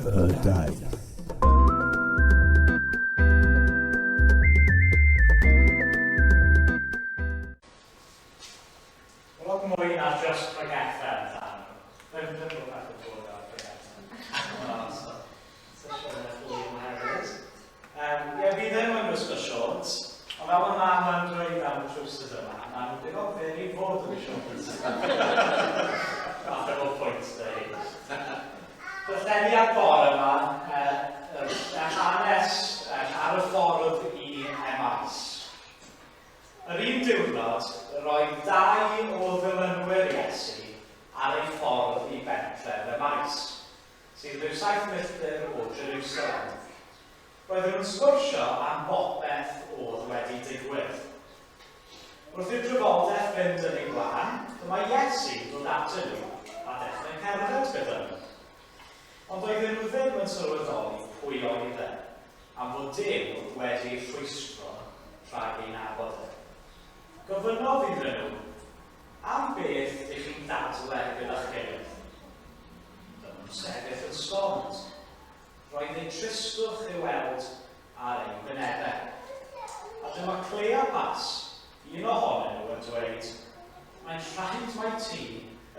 y daith. Lot mwy na just pregethau amdano. Ddim ddim rhywbeth yn dod ar pregethau. So, sesiynau fwy yma hefyd. Ie, fi ddim yn gwisgo shorts, ond fel mae mam yn dweud am y trowsus yma, maen nhw'n digon fyr i fod yn y shorts. Falle bod pwynt da hi. Darlleniad bore yma, uh, hanes uh, ar y ffordd i Emmaus. Yr un diwrnod, roedd dau o ddilynwyr Iesu ar ei ffordd i bentref Emmaus, sydd rhyw saith milltir o Jerusalem. Roedden nhw'n sgwrsio am bopeth oedd wedi digwydd. Wrth i'r drafodaeth fynd yn ei blaen, dyma Iesu'n dod atyn nhw a dechrau cerdded gyda nhw. Ond doedden nhw ddim yn sylweddoli pwy oedd e, am fod Duw wedi eu rhwystro rhag ei nabod e. Gofynnodd iddyn nhw, Am beth ych chi'n dadle gyda'ch gilydd? Dyma nhw'n sefyll yn stond. Roedd eu tristwch i'w weld ar eu hwynebau. A dyma Cleopas, un ohonyn nhw, yn dweud, Mae'n rhaid mai ti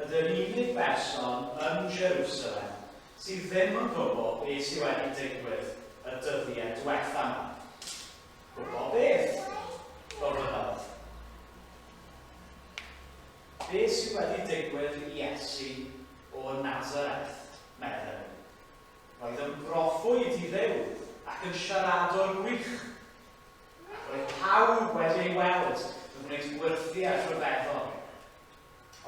ydy'r unig berson yn Jerusalem sydd ddim yn gwybod beth sydd wedi digwydd y dyddiau diwetha 'ma. Gwybod beth? gofynnodd. Beth sydd wedi digwydd i Iesu o Nazareth? medden nhw. Roedd yn broffwyd i Dduw ac yn siaradwr gwych. Roedd pawb wedi ei weld yn gwneud gwyrthiau rhyfeddol.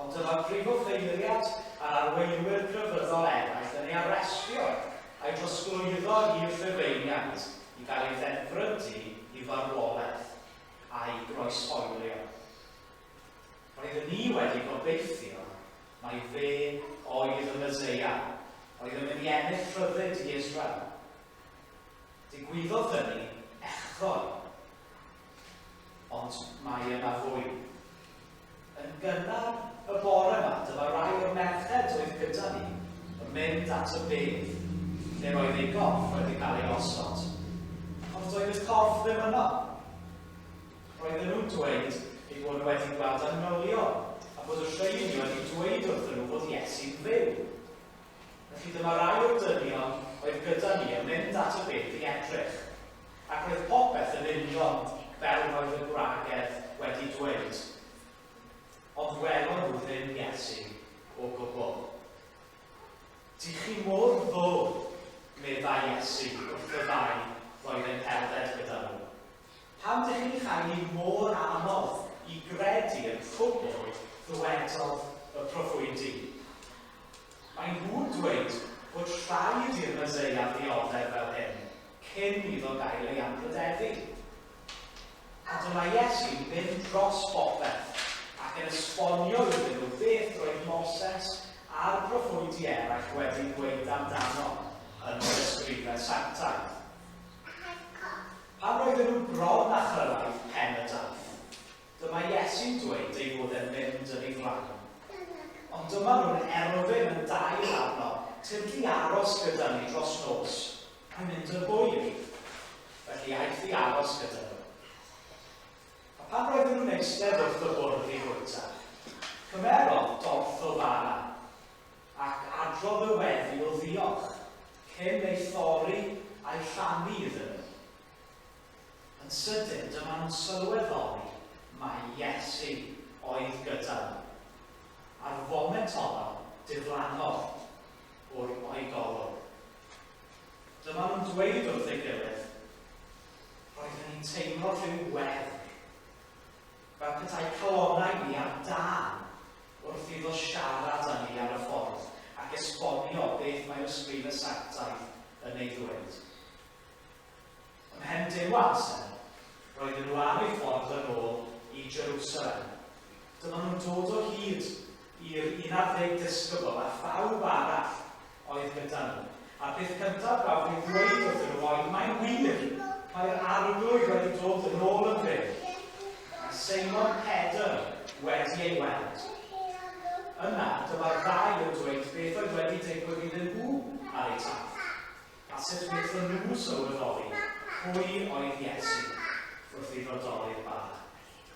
Ond dyma'r prif offeiriad a'r arweinwyr crefyddol eraill yn ei arestio a'i drosglwyddo i'r Rhufeiniaid i gael ei ddedfrydu i farwolaeth a'i groeshoelio. Roedden ni wedi gobeithio mai fe oedd y Meseia, oedd yn mynd i ennill rhyddid i Israel. Digwyddodd hynny echddoe. Ond mae yna fwy. Yn gynnar y bore yma, dyma rai o'r merched oedd gyda ni yn mynd at y bedd, lle roedd ei gorff wedi cael ei osod. Ond doedd y corff ddim yno. Roedden nhw'n dweud eu bod nhw wedi gweld angylion, a bod y rheini wedi dweud wrthyn nhw fod Iesu'n fyw. Felly dyma rai o'r dynion oedd gyda ni yn mynd at y bedd i edrych, ac roedd popeth yn union fel roedd y gwragedd wedi dweud. Ond welon nhw ddim Iesu o gwbl. Dych chi mor ddwl, meddai Iesu wrth y ddau roedd yn cerdded gyda nhw. Pam dych chi'n chael hi mor anodd i gredu y cwbl ddywedodd y proffwydi? Maen nhw'n dweud bod rhaid i'r Meseia ddioddef fel hyn cyn iddo gael ei anrhydeddu. A dyma Iesu'n mynd dros bopeth ac yn esbonio iddyn nhw beth roedd Moses a'r proffwydi eraill wedi dweud amdano yn yr Ysgrifau Sanctaidd. Pan roedden nhw bron â chyrraedd pen y daith, dyma Iesu'n dweud ei fod e'n mynd yn ei flaen. Ond dyma nhw'n erfyn yn daer arno, Tyrd i aros gyda ni dros nos, mae'n mynd yn hwyr. Felly aeth i aros gyda nhw. A pan roedden nhw'n eistedd wrth y bwrdd i fwyta, cymerodd dorth o fara, ac adrodd y weddi o ddiolch, cyn ei thorri a'i rhannu iddyn nhw. Yn sydyn, dyma nhw'n sylweddoli mai Iesu oedd gyda nhw. A'r foment honno, diflannodd o'r o'i golwg. Dyma nhw'n dweud wrth ei gilydd, Roedden ni'n teimlo rhyw wefr, fel petai calonnau ni ar dân wrth iddo siarad â ni ar y ffordd ac esbonio beth mae'r Ysgrifau Sanctaidd yn ei ddweud. Ymhen dim o amser, roedden nhw ar eu ffordd yn ôl i Jerusalem. Dyma nhw'n dod o hyd i'r unarddeg disgybl a phawb arall oedd gyda nhw. A'r peth cyntaf gafodd ei ddweud wrthyn nhw oedd, Mae'n wir! Mae'r Arglwydd wedi dod yn ôl yn fyw! Mae Seimon Pedr wedi ei weld. Yna, dyma'r ddau yn dweud beth oedd wedi digwydd iddyn nhw ar eu taith. sut wnaethon nhw sylweddoli pwy oedd Iesu wrth iddo dorri'r bara.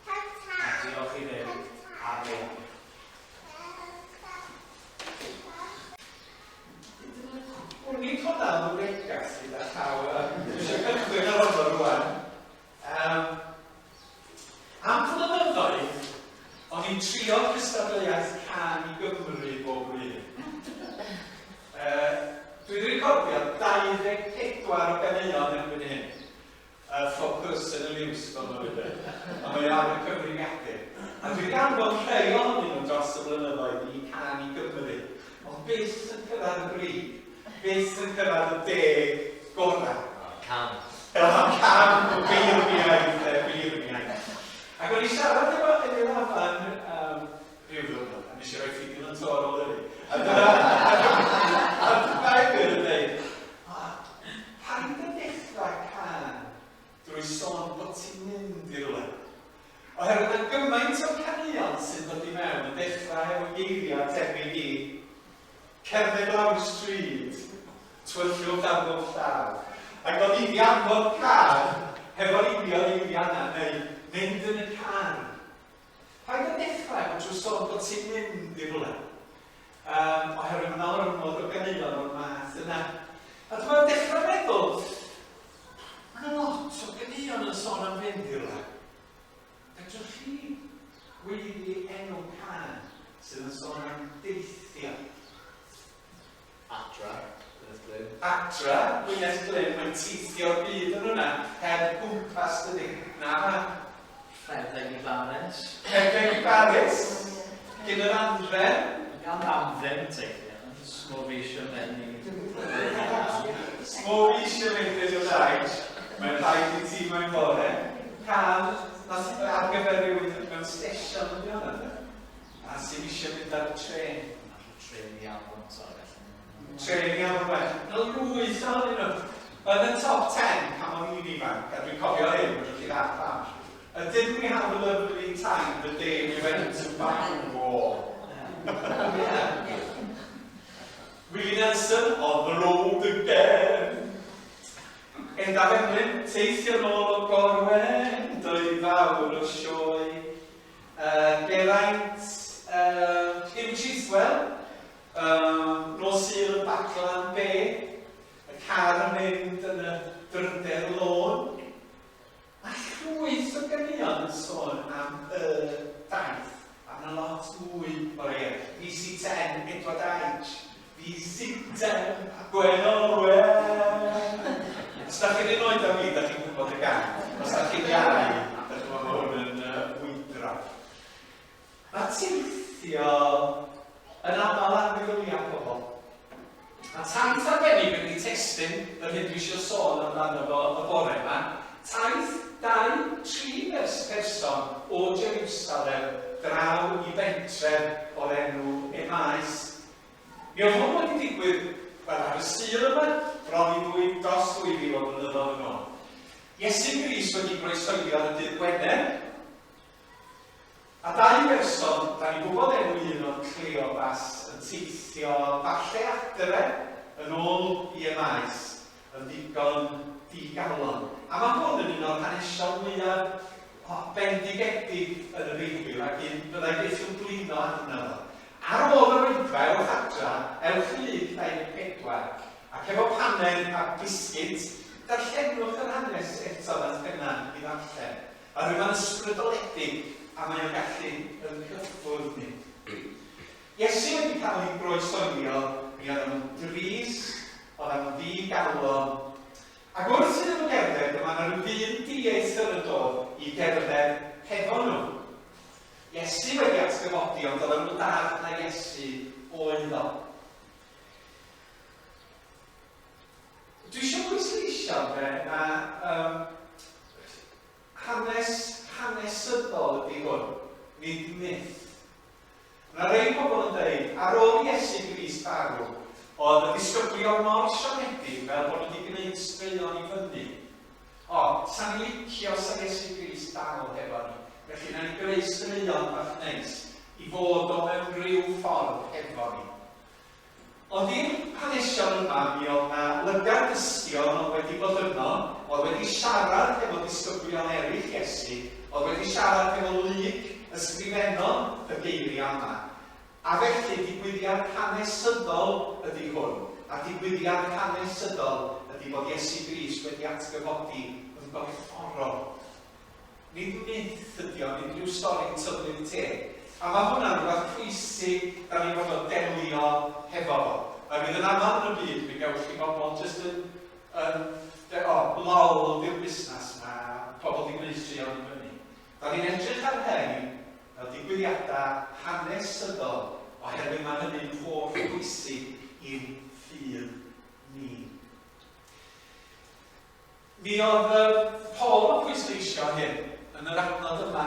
A diolch i Dduw am ei air. Wn i hwnna am y negas gyda llaw. Dwi eisiau cychwyn ar hwnnw rwan. Um, am flynyddoedd, o'n i'n trio cystadleuaeth Cân i Gymru bob blwyddyn. Dwi wedi recordio 24 o ganeuon erbyn hyn. Y ffocws yn y liws, fel maen nhw'n dweud. A mae o ar y cyfrifiadur. A dwi wedi anfon rhai ohonyn nhw dros y blynyddoedd i Cân i Gymru, ond byth yn cyrraedd y brig, byth yn cyrraedd y deg gorau. Cam. Cam o beirniaid, de, beirniaid. Ac o'n i siarad efo Emyr Afan um, rhyw ddiwrnod, a nes i roi ffidil yn to ar ôl hynny. A dyna, a dyma Emyr yn dweud, paid â dechrau cân drwy sôn bod ti'n mynd i rywle. Oherwydd mae gymaint o caneuon sy'n dod i mewn yn dechrau efo geiriau tebyg i cerdded lawr y stryd, tywyllwch ar bob llaw. Ac o'n i 'di anfon car hefo'r union eiriau yna, neu mynd yn y car. Paid â dechrau efo trwy sôn bod ti'n mynd i rywle. Um, oherwydd mae yna ormod o ganeuon o'r math yna. A dyma'n dechrau meddwl, mae yna lot o ganeuon yn sôn am fynd i rywle. Fedrwch chi weiddi enw cân sydd yn sôn am deithio? Adra, Gwyneth Glyn. Adra, Gwyneth Glyn, mae'n teithio'r byd yn hwnna, heb gwmpas dydy. Na fa. Rhedeg i Baris. Rhedeg i Baris, gyn yr anrhefn. Gan am ddim teithio, smo fi eisiau mynd i... Smo fi eisiau mynd i rhaid, mae'n rhaid i ti mae'n bore. Cân, nath ar gyfer rhywun mewn stesion ydi hwnna, de? A sydd eisiau mynd ar y trên. Trên i Alban, sorry, felly. Trên i Alban. Na lwyth ohonyn nhw. Yn y top 10 pan o'n i'n ifanc, a dwi'n cofio hyn, fedrwch chi ddallt pam. A didn't we have a lovely time the day we went to Bangor? Yeah. Willie Nelson, on the road again. Endaf Emlyn, teithio nôl o Gorwen, dwy fawr o sioe. Geraint, Hugh Chiswell, nos Sul yn Baglan B, y car yn mynd yn y drydedd lôn. Mae llwyth o ganeuon yn sôn am y daith, a mae yna lot mwy o rei eraill. VC10, Edward Aich, VC10, Gwen Owen. Os da chi'n un oed â fi, da chi'n gwybod y gân. Os da chi'n iau, da chi'n gwybod mae hwn yn wydro. Mae teithio yn aml ar feddyliau pobl. A taith arbennig ydy testun yr hyn dwi eisiau sôn amdano fo y bore yma. Taith 2, 3 person o Jerusalem draw i bentref o'r enw Emmaus. Mi oedd hwn wedi digwydd, wel, ar y Sul yma, bron i ddwy, dros 2,000 o flynyddoedd yn ôl. Iesu Grist wedi groeshoelio ar y dydd Gwener, a dau berson, da ni'n gwybod enw un oedd Cleopas, yn teithio falle adre yn ôl i Emmaus, yn ddigon digalon. A mae hwn yn un o'r hanesion mwyaf bendigedig yn y Beibl ac un fyddai byth yn blino arno fo. Ar ôl yr oedfa, ewch adra, ewch i Luc 24, ac efo paned a biscuit, darllenwch yr hanes eto nath Pennant i ddarllen. A rwyf yn ysbrydoledig a mae o'n gallu yn cyffwrdd ni. Iesu wedi cael ei groeshoelio, mi oedden nhw'n drist, oedden nhw'n ddi-galon, ac wrth iddyn nhw gerdded, dyma 'na ryw ddyn dieithr yn dod i gerdded hefo nhw. Iesu wedi atgyfodi, ond oedden nhw'n dallt na Iesu oedd o. Dwi eisiau pwysleisio, de, na um, hanes hanesyddol ydy hwn, nid myth. Mae rhai pobl yn dweud, ar ôl i Iesu Grist farw, oedd y disgyblion mor siomedig fel bod nhw wedi gwneud straeon i fyny. O, 'sa ni'n licio 'sa Iesu Grist dal hefo ni, felly wnawn ni greu straeon bach neis i fod o mewn rhyw ffordd hefo ni. Ond i'r hanesion yma mi oedd 'na lygaid. lygad dystion oedd wedi bod yno, oedd wedi siarad hefo disgyblion eraill Iesu, oedd wedi siarad hefo Luc, ysgrifennodd y geiriau yma. A felly, digwyddiad hanesyddol ydy hwn, a digwyddiad hanesyddol ydy bod Iesu Grist wedi atgyfodi yn gorfforol. Nid myth ydy o, nid rhyw stori tylwyth teg. A mae hwnna'n rhywbeth pwysig da ni'n gorfod delio hefo fo. Oherwydd yn aml yn y byd, mi gewch chi bobl jyst yn, yn, de, o, lol di'r busnes 'ma, pobl 'di gwneud straeon i fyny. Da ni'n edrych ar rhain fel digwyddiadau hanesyddol oherwydd mae hynny'n holl bwysig i'n ffydd ni. Mi oedd Paul yn pwysleisio hyn yn yr adnod yma.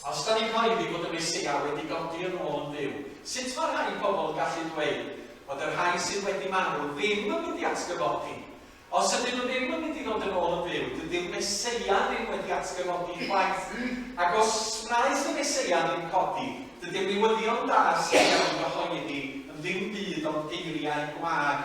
Os da ni'n cyhoeddi bod y Meseia wedi godi yn ôl yn fyw, sut mae rhai pobl yn gallu dweud bod y rhai sydd wedi marw ddim yn mynd i atgyfodi? Os ydyn nhw ddim yn mynd i ddod yn ôl yn fyw, dydy'r Meseia ddim wedi atgyfodi chwaith. Ac os wnaeth y Meseia ddim codi, dydy'r newyddion da sy'n cael ei gyhoeddi yn ddim byd ond geiriau gwag.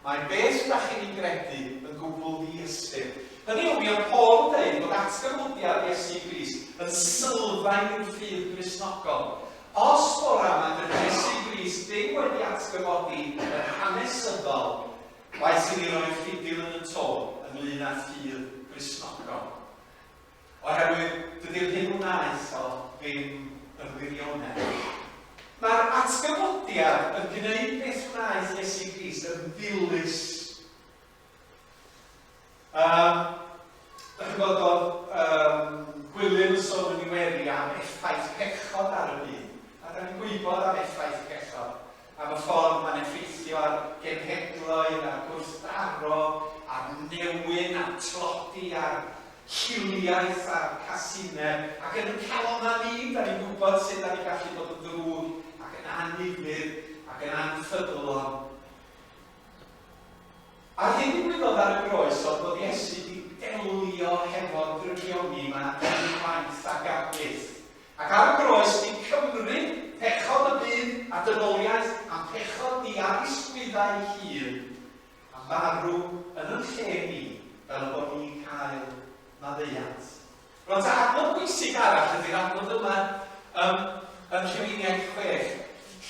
Mae beth dach chi'n ei gredu yn gwbl ddiystyr. Hynny yw, mi oedd Paul yn deud bod atgyfodiad Iesu Grist yn sylfaen i'r ffydd Gristnogol. Os bora 'ma dydy Iesu Grist ddim wedi atgyfodi yn hanesyddol, waeth i ni roi'r ffidil yn y to ynglyn â ffydd Gristnogol. Oherwydd dydy'r hyn wnaeth o ddim yn wirionedd. Mae'r atgyfodiad yn gwneud beth wnaeth Iesu Grist yn ddilys. Um, da chi'n gwybod oedd um, Gwilym yn sôn yn Iweri am effaith pechod ar y byd. A da ni'n gwybod am effaith pechod, am y ffordd mae'n effeithio ar genhedloedd, ar gwrthdaro, ar newyn, ar tlodi, ar hiliaeth a'r casineb, ac yn y calonnau ni, da ni'n gwybod sut da ni'n gallu bod yn ddrwg ac yn anufudd ac yn anffyddlon. A'r hyn ddigwyddodd ar y groes oedd bod Iesu wedi delio hefo'r drygioni yma unwaith ac am byth. Ac ar y groes di cymryd pechod y byd a dynoliaeth a phechod ni ar ei sgwyddau ei hun, a marw yn yn lle ni fel y bod ni'n cael maddeuant. Rwan ta adnod bwysig arall ydy'r adnod yma ym yn Rhufeiniaid 6,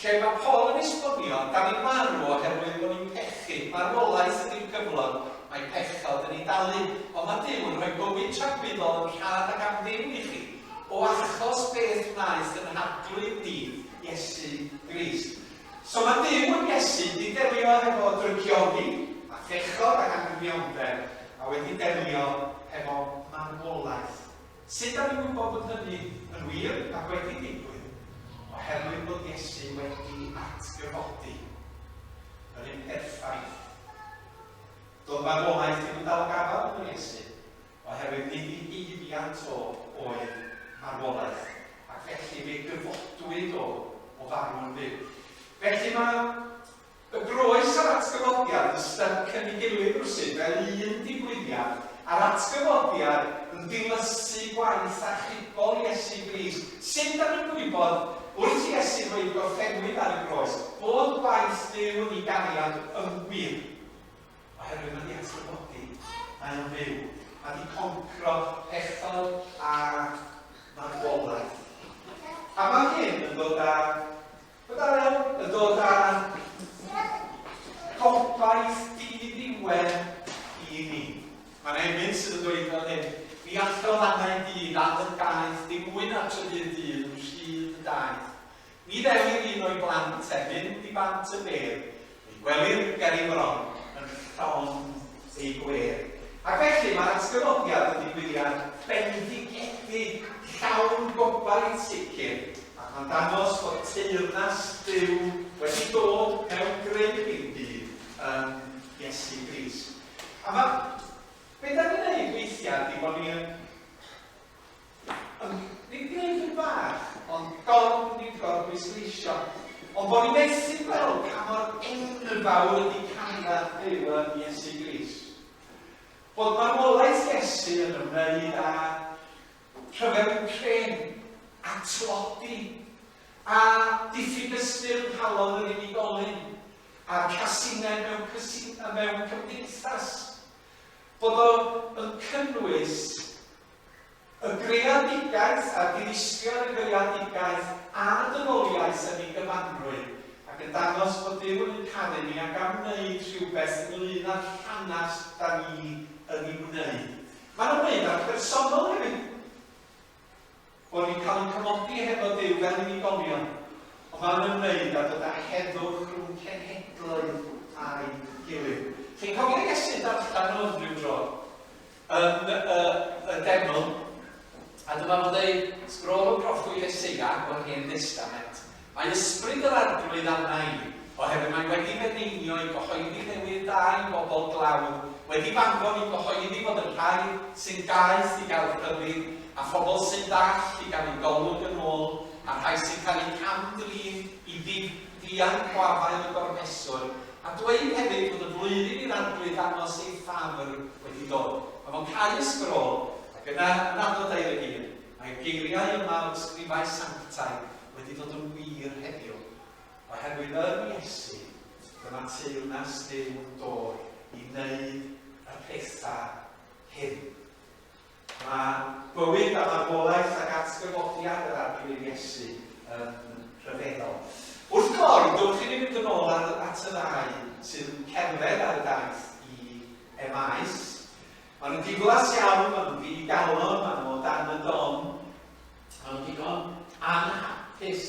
lle mae Paul yn esbonio, da ni'n marw oherwydd bod ni'n pechu, marwolaeth ydy'r cyflog, mae pechod yn ei dalu, ond mae Duw yn rhoi bywyd tragwyddol yn rhad ac am ddim i chi, o achos beth wnaeth yn Arglwydd ni, Iesu Grist. So mae Duw yn Iesu 'di delio hefo drygioni a phechod ac anghyfiawnder a wedi delio hefo marwolaeth. Sut 'da ni'n gwybod bod hynny yn wir ac wedi digwydd? Oherwydd bod Iesu wedi atgyfodi. Yr un perffaith. Doedd marwolaeth ddim yn dal gafael yn Iesu, oherwydd nid ei haeddiant o oedd marwolaeth, ac felly fe gyfodwyd o o farw yn fyw. Felly mae y groes a'r atgyfodiad yn styc yn ei gilydd rywsut, fel un digwyddiad, a'r atgyfodiad yn dilysu gwaith achubol Iesu Grist. Sut da ni'n gwybod, wrth i Iesu ddweud gorffennwyd ar y groes, bod gwaith Duw yn ei gariad yn wir? Oherwydd mae 'di atgyfodi, mae o'n fyw. Mae 'di concro pechod a marwolaeth. A mae hyn yn dod â, Darrell, yn dod â gobaith di-ddiwedd i ni. Mae'n emyn sydd yn dweud fel hyn, Mi allodd angau dyn am y daith, dim mwy na trydydd dydd yn rhydd y daith. Ni ddelir un o'i blant er mynd i bant y bedd, fe'i gwelir ger ei fron yn llon ei gwedd. Ac felly mae'r atgyfodiad yn ddigwyddiad bendigedig, llawn gobaith sicr, ac mae'n dangos fod teyrnas Duw wedi dod mewn grym i'n byd yn Iesu Grist. A mae be da ni'n neud weithiau ydy bod ni yn Ond nid gwneud yn fach, ond gor, nid gorbwysleisio. Ond bod ni'n methu gweld pa mor enfawr ydy cariad Duw yn Iesu Grist. Bod marwolaeth Iesu yn ymwneud â rhyfel Wcrên, a tlodi, a diffyg ystyr yng nghalon yr unigolyn. a'r casineb mewn, cysin, mewn cymdeithas. Bod o yn cynnwys y greadigaeth a'r dinistrio yn y greadigaeth a dynoliaeth yn ei gyfanrwydd, ac yn dangos bod Duw yn ein caru ni ac am wneud rhywbeth ynglŷn â'r llanast da ni yn ei wneud. Mae'n ymwneud â'r personol hefyd. Bod ni'n cael ein cymodi hefo Duw fel unigolion, ond mae'n ymwneud â dod â heddwch rhwng cenhedloedd a'i gilydd. Chi'n cofio Iesu'n darllen hwn rhyw dro yn y, y deml, a dyma fo'n dweud, sgrôl y proffwyd Eseia o'r Hen Destament, Mae ysbryd yr Arglwydd arna i, oherwydd mae wedi f'eneinio i gyhoeddi newydd da i bobl dlawd, wedi f'anfon i gyhoeddi fod y rhai sy'n gaeth i gael rhyddid, a phobl sy'n ddall i gael eu golwg yn ôl, a'r rhai sy'n cael eu cam-drin i ddianc o afael y gormeswr, a dweud hefyd fod y flwyddyn i'r Arglwydd ddangos ei ffafr wedi dod. Mae fo'n cau y sgrôl, ac yna yn adnod 21, mae'r geiriau yma o'r ysgrifau sanctaidd wedi dod yn wir heddiw, oherwydd yn Iesu, dyma teyrnas Duw yn dod i wneud y pethau hyn. Mae bywyd a marwolaeth ac atgyfodiad yr Arglwydd Iesu yn rhyfeddol. Wrth gloi, dowch i ni fynd yn ôl at y ddau sydd yn cerdded ar y daith i Emaus. Maen nhw'n diflas iawn, maen nhw'n ddigalon, maen nhw o dan y don. Maen nhw'n ddigon anhapus.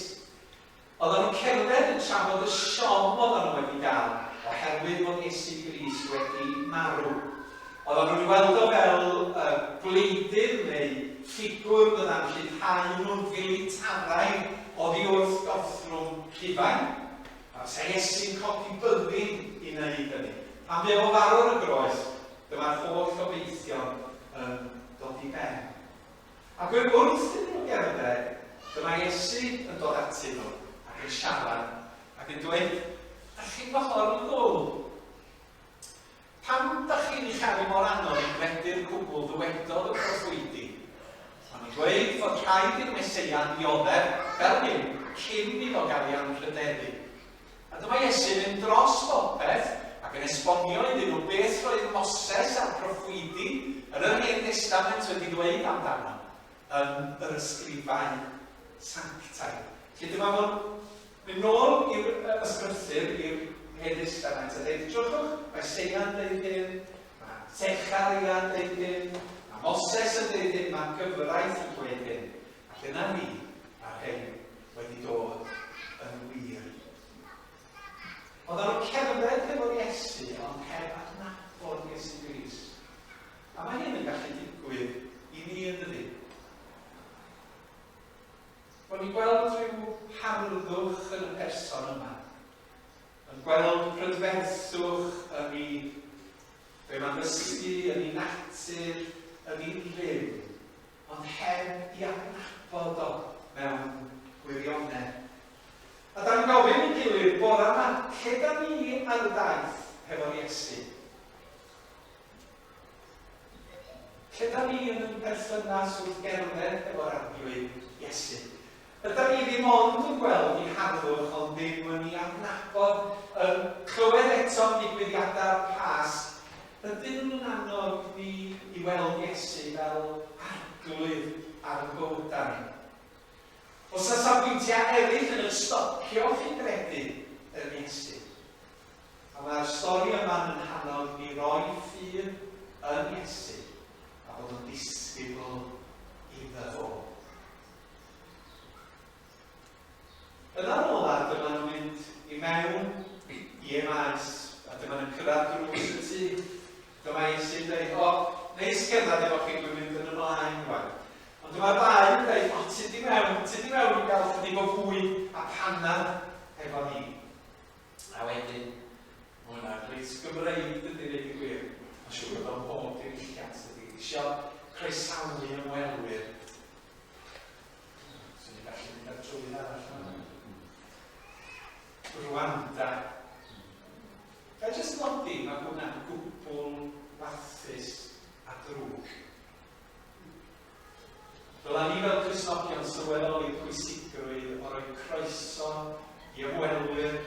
Oedden nhw'n cerdded yn trafod y siom oedden nhw wedi gael oherwydd bod Iesu Grist wedi marw. Oedden nhw'n ei weld o fel uh, gwleidydd neu ffigwr fydda'n rhyddhau nhw'n filitaraidd oddi wrth gorthrwm Rhufain. A fysa Iesu'n codi byddin i wneud hynny. Pan fuo fo farw ar y groes, dyma'r holl obeithion yn dod i ben. Ac wrth iddyn nhw gerdded, dyma Iesu yn dod atyn nhw ac yn siarad ac yn dweud, Dach chi'n fy nhorddwl? Pam dach chi'n ei chael hi mor anodd i gredu'r cwbl ddywedodd y proffwydi? Maen nhw'n dweud fod rhaid i'r Meseia ddioddef fel hyn cyn iddo gael ei anrhydeddu. A dyma Iesu'n mynd dros bopeth ac yn esbonio iddyn nhw beth roedd Moses a'r proffwydi yn yr Hen Destament wedi ddweud amdano yn yr ysgrifau sanctaidd. Felly dyma fo'n mynd nôl i'r ysgrythur, i'r Hen Destament, a dweud, drychwch, mae Seia'n dweud hyn, mae Zecharia'n dweud hyn, mae Moses yn dweud hyn, mae gyfraith yn dweud hyn. Ac yna ni, mae'r rhain wedi dod yn wir. Oedden nhw'n cerdded hefo'r Iesu, ond heb adnabod Iesu Grist. A mae hyn yn gallu digwydd i ni yn dydy. Bod ni'n gweld rhyw harddwch yn y person yma. Yn gweld prydferthwch yn ei be mae'n ddysgu, yn ei natur, yn ei rym. Ond heb i adnabod o mewn gwirionedd. A da ni'n gofyn i'n gilydd bora yma, lle da ni ar y daith hefo'r Iesu? Lle da ni yn yn perthynas wrth gerdded hefo'r Arglwydd Iesu? Yda ni ddim ond yn gweld ei harddwch ond ddim yn ei adnabod, yn clywed eto am ddigwyddiadau'r Pasg, ydyn nhw'n annog ni i weld Iesu fel Arglwydd ar ein bywydau ni? Oes 'na safbwyntiau eraill yn eich stopio chi gredu yn Iesu? A mae'r stori yma'n yn hannog ni roi ffydd yn Iesu a bod yn ddisgybl iddo fo. Yna'n olaf, dyma nhw'n mynd i mewn i Emaus, a dyma nhw'n cyrraedd drws y tŷ. Dyma Iesu'n dweud, o, neis cerdded efo chi, dwi'n mynd yn ymlaen rwan. Ond dyma'r ddau yn dweud, o, ti di mewn, ti di mewn i gael chydig o fwyd a panad efo ni. A wedyn, mae hwnna'n reit Gymreig, dydy, dweud y gwir. Mae'n siŵr bod o'n pob diwylliant, dydy. Isio croesawu ymwelwyr. Swn i'n gallu mynd ar drywydd arall yma. Rwanda. Ga i jyst nodi, mae hwnna'n gwbl warthus a drwg. Dyla ni fel Cristnogion sylweddoli pwysigrwydd o roi croeso i ymwelwyr.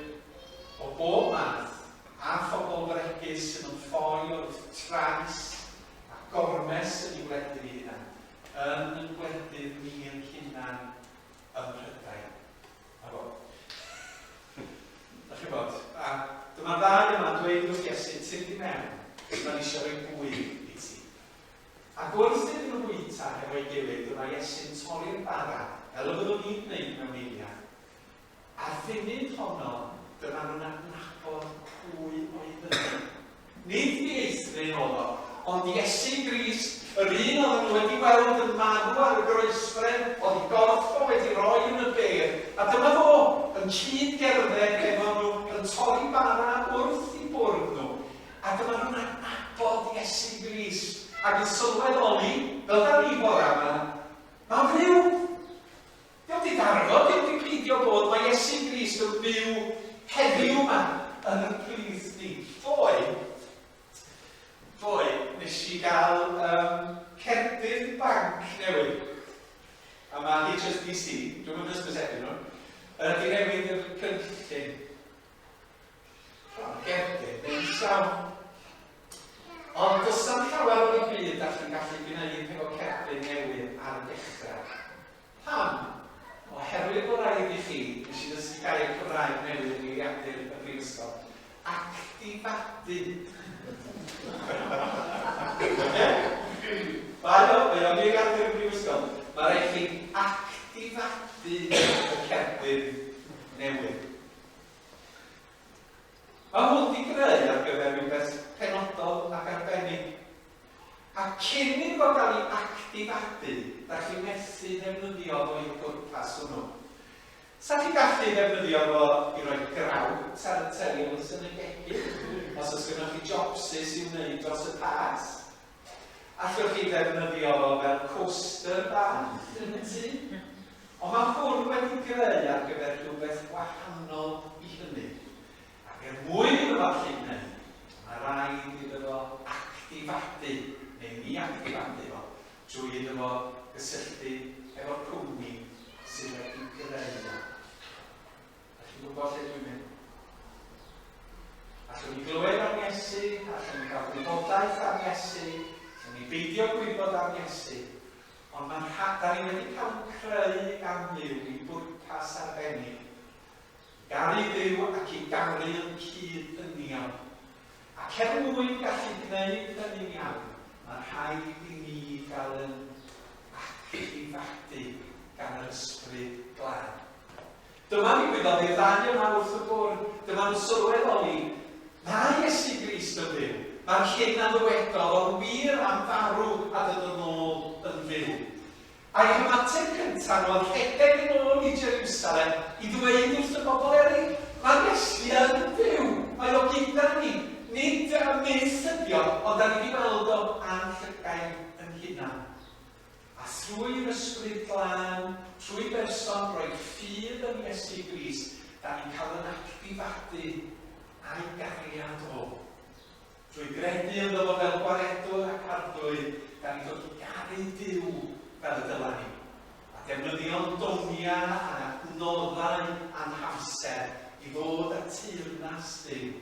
o bob math, a phobl fregus sydd yn ffoi wrth trais a gormes yn eu gwledydd eu hunain, yn ein gwledydd ni ein hunain ym Mhrydain. Na fo. Dach chi'n bod? A dyma'r ddau yma'n dweud wrth Iesu, tyrd i mewn, da ni eisiau rhoi bwyd i ti. Ac wrth iddyn nhw fwyta hefo'i gilydd, dyma Iesu'n torri'r bara, fel y byddwn ni'n gwneud mewn eiliad. A'r funud honno, dyma nhw'n adnabod pwy oedd yno. Nid dieithryn oedd o, ond Iesu Grist, yr un oedden nhw wedi weld yn marw ar y groesfren, oedd ei gorff o wedi roi yn y bedd, a dyma fo, yn cyd-gerdded efo nhw, yn torri bara wrth eu bwrdd nhw. A dyma nhw'n adnabod Iesu Grist, ac yn sylweddoli, fel da ni bore yma, mae'n fyw! Dio'm 'di darfod, dio'm 'di peidio bod, mae Iesu Grist yn fyw heddiw 'ma yn y plith ni. Ddoe, ddoe, nes i gael um, cerdyn banc newydd. A mae HSBC, dwi'm yn hysbysebu nhw, wedi newid yr cynllun. Rhan gerdyn neis iawn. Ond does na'm llawer o ddim byd dach chi'n gallu gwneud hefo cerdyn newydd ar y dechrau. Pam? Oherwydd bod rhaid i chi, nes i ddysgu gair Cymraeg newydd yn eiriadur y brifysgol, actifadu. Oce? Mae o, mae o'n eiriadur y brifysgol. Mae rhaid chi actifadu y cerdyn newydd. Mae hwn 'di greu ar gyfer rhywbeth penodol ac arbennig. A cyn iddo fo gael ei actifadu, dach chi methu ddefnyddio fo i'r pwrpas hwnnw. Sa chi'n gallu ddefnyddio fo i roi grawt ar y teils yn y gegin, os oes gynnoch chi jobsys i'w wneud dros y Pasg. Allwch chi ddefnyddio fo fel coaster bach yn y tŷ. Ond mae hwn wedi greu ar gyfer rhywbeth gwahanol i hynny. Ac er mwyn iddo fo allu gwneud, mae rhaid iddo fo actifadu, neu ni actifadu fo, trwy iddo fo gysylltu efo'r cwmni sydd wedi greu o. Dach chi'n gwybod lle dwi'n mynd? Allwn ni glywed am Iesu, allwn ni gael gwybodaeth am Iesu, allwn ni beidio gwybod am Iesu, ond mae'n rha- da ni wedi cael yn creu gan Dduw i bwrpas arbennig. I garu Duw ac i garu yn cyd-ddynion. Ac er mwyn gallu gwneud hynny'n iawn, mae'n rhaid i ni gael yn actifadu gan yr Ysbryd Glân. Dyma ddigwyddodd i'r ddau yma wrth y bwrdd. Dyma nhw'n sylweddoli, Mae Iesu Grist yn fyw. Mae'r hyn a ddywedodd o'n wir am farw a dod yn ôl yn fyw. A'u hymateb cyntaf nhw oedd rhedeg yn ôl i Jeriwsalem i ddweud wrth y bobl eraill, Mae'r Iesu yn fyw! Mae o gyda ni! Nid myth ydi o, ond da ni wedi weld o â'n llygaid yn hunan. A thrwy'r Ysbryd Glân, trwy berson roi ffydd yn Iesu Grist, da ni'n cael yn actifadu a'i gariad o. Drwy gredu ynddo fo fel Gwaredwr ac Arglwydd, da ni'n dod i garu Duw fel y dyla ni, a defnyddio'n doniau a'n adnoddau a'n hamser i ddod â teyrnas Duw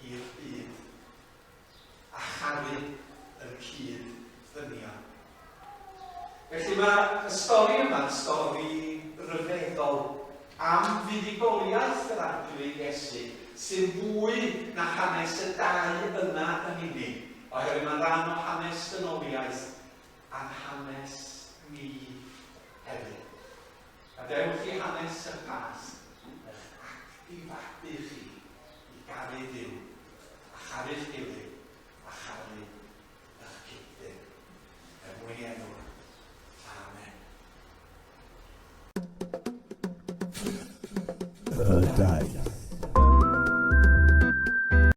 i'r byd. a charu yn cyd-ddynion. Felly mae y stori yma'n stori ryfeddol am fuddugoliaeth yr Arglwydd Iesu sy'n fwy na hanes y dau yna yn unig, oherwydd mae'n rhan o hanes dynoliaeth a'n hanes ni hefyd. Gadewch i hanes y Pasg eich actifadu chi i garu Duw a charu'ch gilydd a charu ych cyd-Dduw. Er mwyn ei enw. Amen. Y daith.